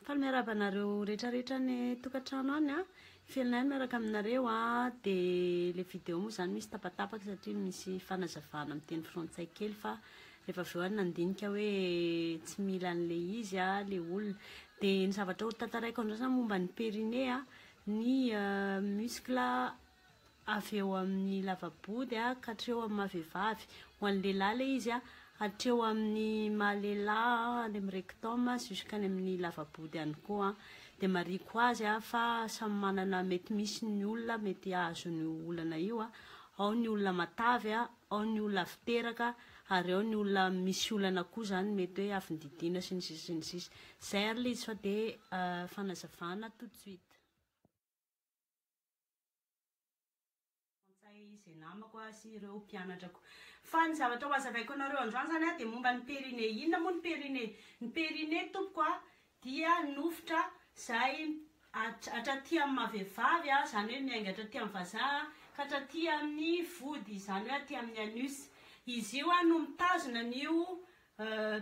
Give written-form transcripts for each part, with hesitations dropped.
Faly miarahaba anareo rehetra rehetra any tokantrano any a. Felinay miaraka aminareo a, dia le vidéo moa izany misy tapatapaka satria misy fanazavana amin'ny teny frantsay kely fa rehefa avy eo aho nandinika hoe tsy mila an'le izy a le olona. Dia ny zavatra ho tantaraiko anareo izany momba ny périnée a, ny muscle avy eo amin'ny lava-body ka hatreo amin'ny maha vehivavy. Ho an'ny lehilahy ilay izy hatreo amin'ny maha lehilahy any amin'ny rectum jusqu'any amin'ny lava-body ihany koa. Dia marihiko azy fa samy manana mety misy ny olona mety hahazo an'io olana io. Ao ny olona matavy, ao ny olona avy teraka ary ao ny olona misy olana koa izany mety hoe avy nodidiana sy ny sisa sy ny sisa. Izay ary ilay izy fa dia fanazavana tout de suite. Frantsay izay namako sy ireo mpianatrako. Fa ny zavatra ho azavaiko anareo androany izany dia momba ny périnée. Inona moa ny périnée? Ny périnée tompoko dia nofotra izay hatraty amin'ny maha vehivavy, izany hoe miainga hatraty amin'ny vazaha ka hatraty amin'ny vody, izany hoe aty amin'ny anus. Izy io no mitazona an'io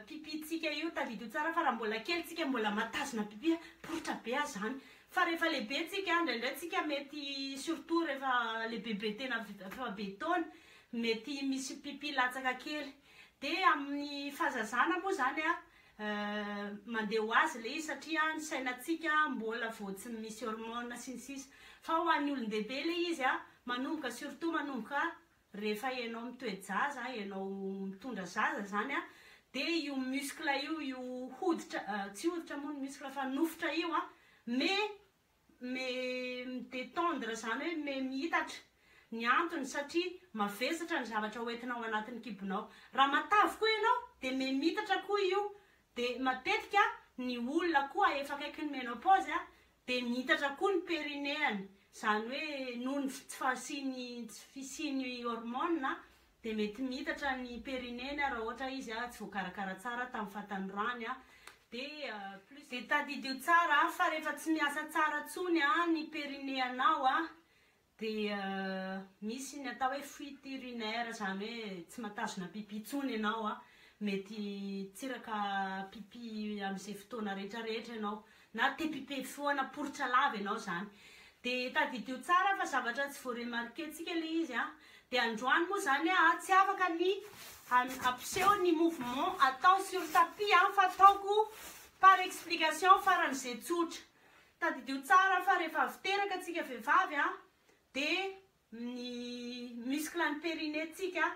Pipi tsika io tadidio tsara fa raha mbola kely tsika mbola matazona pipi a, poritra be aza zany fa rehefa lehibe tsika indraindray tsika mety surtout rehefa lehibebe tena efa be taona mety misy pipi latsaka kely de amin'ny fahazazana moa zany a mandeha ho azy le izy satria ny sainantsika mbola vao tsy misy hormone sy ny sisa fa ho an'ny olon-dehibe le izy a manomboka surtout manomboka Rehefa ianao mitoe-jaza, ianao mitondra zaza izany an, dia io muscle io, io hoditra, tsy hoditra moa ny muscle fa nofotra io an, me me mi-detendre izany hoe me mihitatra. Ny antony satria mavesatra ny zavatra hoentina ao anatin'ny kibonao. Raha matavy koa ianao dia me mihitatra koa io. Dia matetika ny olona koa efa akaikin'ny ménopause Dia mihitatra koa ny périnée-ny, izany hoe noho ny tsy fahasian'ny tsy fisian'ny hormone dia mety mihitatra ny périnée-ny raha ohatra izy tsy voakarakara tsara tamin'ny fahatanorany. Dia plus. Dia tadidio tsara fa rehefa tsy miasa tsara intsony ny périnée-nao Dia misy ny atao hoe fuite urinaire, izany hoe tsy mahatazona pipi intsony ianao, mety hitsiraka pipi amin'izay fotoana rehetra rehetra ianao, na te pipe foana, poritra lava ianao izany. Dia tadidio tsara fa zavatra tsy voa-remarquer-tsika ilay izy an. Dia androany moa izany aho tsy afaka ny hampiseho ny mouvement atao sur tapis an, fa ataoko par explication faran'izay tsotra. Tadidio tsara fa rehefa avy teraka tsika vehivavy a de ny muscle ny périnée tsika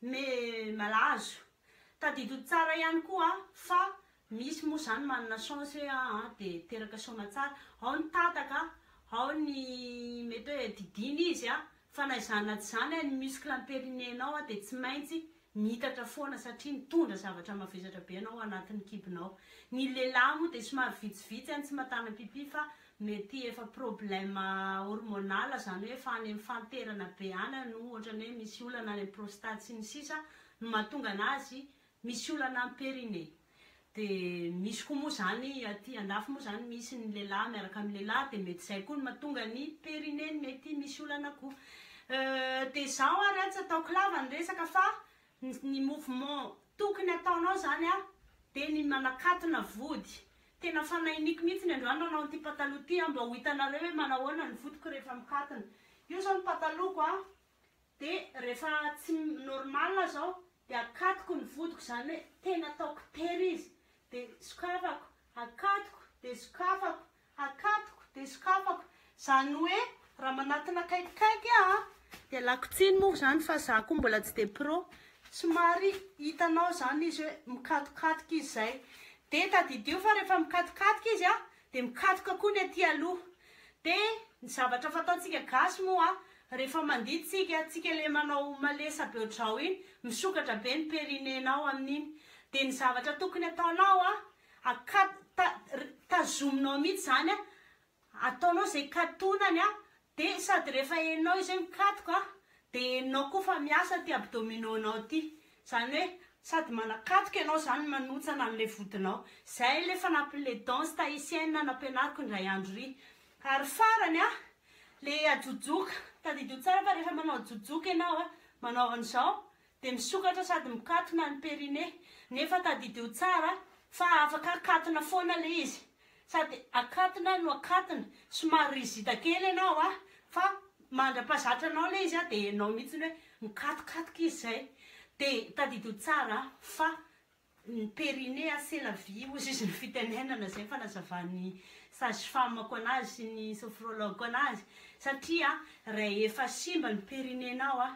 me malazo. Tadidio tsara ihany koa fa misy moa zany manana chance hoe aa de teraka soamatsara, ao ny tataka, ao ny mety hoe didiana izy a, fa na izany na tsy izany ny muscle ny périnée nao de tsy maintsy Miitatra foana satria mitondra zavatra mavesatra be ianao ao anatin'ny kibonao. Ny lehilahy moa dia somary vitsivitsy any tsy matana pipi fa mety efa problème hormonal izany hoe efa any amin'ny fahanterana be any no ohatran'ny hoe misy olana any amin'ny prostate sy ny sisa no mahatonga anazy misy olana amin'ny périnée. Dia misy koa moa izany aty andafy moa izany misy ny lehilahy miaraka amin'ny lehilahy dia mety izay koa no mahatonga ny périnée mety misy olana koa. Dia izaho ary an tsy ataoko lava ny resaka fa ny mouvement tokony ataonao izany an dia ny manakatona vody. Tena fanahiniko mihitsy ny androany nanao an'ity pataloha ity an mba ho hitanareo hoe manahoana ny vodiko rehefa mikatona. Io izao ny patalohako an. Dia rehefa tsy normal zao dia akatoko ny vodiko izany hoe tena ataoko tery izy dia sokafako, akatoko dia sokafako, akatoko dia sokafako, izany hoe raha manatona akaikikaiky aho dia alako tsiny moa izany fa za koa mbola tsy dia pro, somary hitanao izany izy hoe mikatokatoka izy izay, dia tadidio fa rehefa mikatokatoka izy dia mikatoka koa ny aty aloha. Dia ny zavatra fataontsika gasy moa rehefa mandihy tsika, tsika le manao malesa be ohatr'izao iny, misokatra be ny périnée-nao amin'iny. Dia ny zavatra tokony ataonao a, aka- ta- tazominao mihitsy izany a, ataonao izay katonany a, Dia sady rehefa henonao izy hoe mikatoka dia henonao koa fa miasa ity abdominaux-nao ity. Izany hoe sady manakatoka ianao izany no manotsana an'ilay vodinao. Izay ilay fanampin'ilay danse tahitienne nampianariko indray andro iry. Ary farany an, ilay ajojoka. Tadidio tsara fa rehefa manao ajojoka ianao an, manao an'izao, dia misokatra sady mikatona ny périnée. Nefa tadidio tsara fa afaka akatona foana ilay izy. Sady akatona no akatona, somary rigide kely ianao a, fa mandra-pahazatra anao ilay izy a, dia hainao mihitsy hoe mikatokatoka izy izay. Dia tadidio tsara fa ny périnée a c'est la vie hozy izy ny fitenenana izay ny fanazavan'ny sage femme-ko anazy sy ny sophrologue-ko anazy, satria rehefa simba ny périnée-nao a,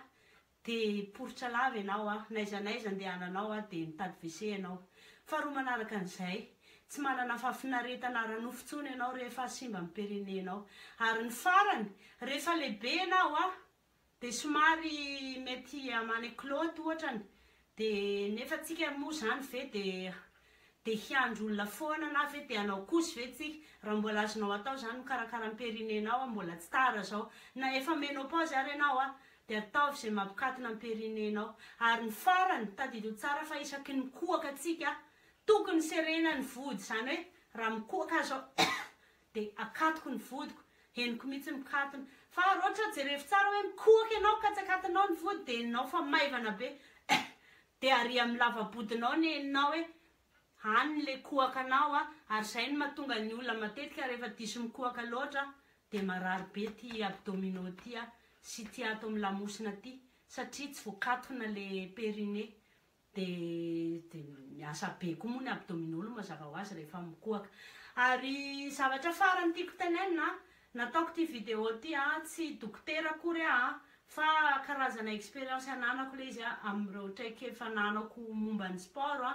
dia poritra lava ianao a, n'aiza n'aiza andehananao a, dia mitady WC ianao. Faharoa manaraka an'izay, tsy manana fahafinaretana ara-nofo intsony ianao rehefa simba ny périnée-nao. Ary ny farany, rehefa lehibe ianao a, dia somary mety amany clotte ohatrany, dia nefa tsika moa izany ve dia dia hiandry olona foana na ve dia hanao kosy ve tsika? Raha mbola azonao atao izany mikarakara ny périnée-nao a, mbola tsy tara izao. Na efa ménopause ary ianao a, dia ataovy izay mampikatona ny périnée-nao. Ary ny farany, tadidio tsara fa isaky ny mikohaka tsika, tokony serena ny vody, izany hoe raha mikohaka aho izao dia akatoko ny vodiko, henoko mihitsy mikatona. Fa raha ohatra jerevo tsara hoe mikohaka ianao ka tsy akatonao ny vody dia henonao fa maivana be dia ary amin'ny lava-bodinao ny henonao hoe any ilay kohaka anao a, ary izay no mahatonga ny olona matetika rehefa diso mikohaka loatra dia marary be ity abdominaux ity a, sy ity ato amin'ny lamosina ity satria tsy voakatona ilay périnée. Dia dia miasa be koa moa ny abdominaux aloha mazava ho azy rehefa mikohaka. Ary zavatra farany tiako tenenina, nataoko ity vidéo ity a, tsy dokotera akory aho a, fa karazana expérience ananako ilay izy a, amin'ireo traikefa ananako momba ny sport a,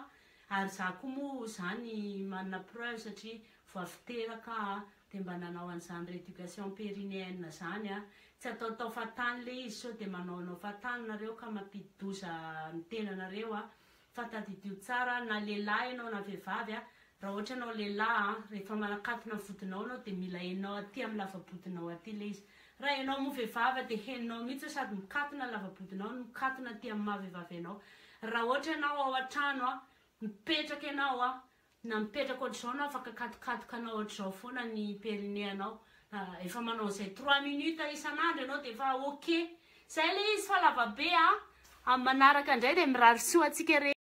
ary za koa moa izany manana preuve satria vao avy teraka aho a, dia mba nanao an'izany rééducation périnéenne izany a, tsy ataotao fahatany ilay izy sao dia manaonao fahatany nareo ka mampidi-doza ny tenanareo a, fa tadidio tsara na lehilahy ianao na vehivavy a, raha ohatra ianao lehilahy a, rehefa manakatona ny vodinao ianao dia mila henonao aty amin'ny lava-bodinao aty ilay izy, raha ianao moa vehivavy dia henonao mihitsy hoe sady mikatona ny lava-bodinao no mikatona aty amin'ny maha vehivavy anao, raha ohatra ianao ao an-trano a, mipetraka ianao a, Na mipetraka ohatr'izao na afaka akatokatoka anao ohatr'izao foana ny périnée anao. Efa manao an'izay 3 minutes isan'andro ianao dia efa ok. Zay ilay izy fa lava be a. Amin'ny manaraka indray dia mirary soa antsika rehetra.